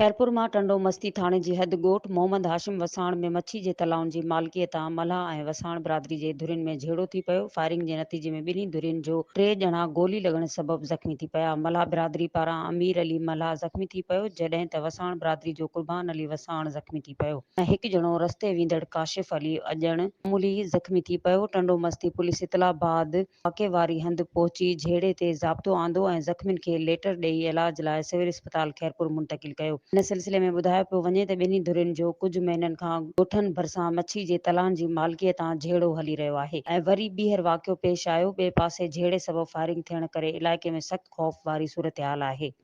خيرپور مان ٽنڊو مستي ٿاڻي جي حد ڳوٺ محمد هاشم وساڻ ۾ مڇي جي تلائن جي مالڪيء تان ملاح ۽ وساڻ برادري جي ڌرين ۾ جهيڙو ٿي پيو، فائرنگ جي نتيجي ۾ ٻنهي ڌرين جو ٽي ڄڻا گولي لڳڻ سبب زخمي ٿي پيا، ملاح برادري پاران امير علي ملاح زخمي ٿي پيو، جڏهن ته وساڻ برادري جو قربان علي وساڻ زخمي ٿي پيو ۽ هڪ ڄڻو رستي ويندڙ ڪاشف علي اڄڻ معمولي زخمي ٿي پيو، ٽنڊو مستي پوليس اطلاع بعد واقعي واري هنڌ پهچي جهيڙي تي ضابطو آندو ۽ زخمين کي ليٽر ڏئي علاج لاء سول اسپتال خيرپور منتقل ڪيو. ان سلسلي ۾ ٻڌايو پيو وڃي ته ٻنهي ڌرين جو ڪجهه مهينن کان ڳوٺن ڀرسان مڇي جي تلان جي مالڪيء تان جهيڙو هلي رهيو آهي ۽ وري ٻيهر واقعو پيش آيو، ٻئي پاسي جهيڙي سبب فائرنگ ٿيڻ ڪري علائقي ۾ سخت خوف واري صورتحال آهي.